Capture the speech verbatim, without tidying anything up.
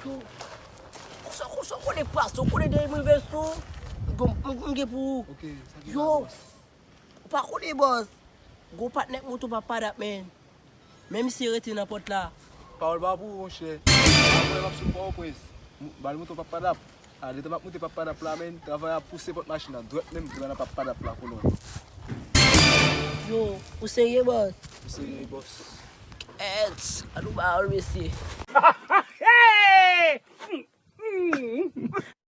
Yo, konsa, konsa, w konnen pase, w konnen dèyè m rive sou. M, m, m gen pou ou. Ok, sa ki yo, la, bòs? Ou pa konnen, bòs. Gwo patnè k moto p ap padap, men. Men misye rete nan pòt la. Pawòl pa pou ou, monchè. Apre m ap sou Pòtoprens. M-, bal moto p ap padap. A, detan m ap moute p ap padap la, men. Travay ap pouse pòt machin nan. Dwèt menm, dwèt la p ap padap la, kolon. Yo, ou serye, bòs? M serye, bòs. Èt, an nou ba al, mesye.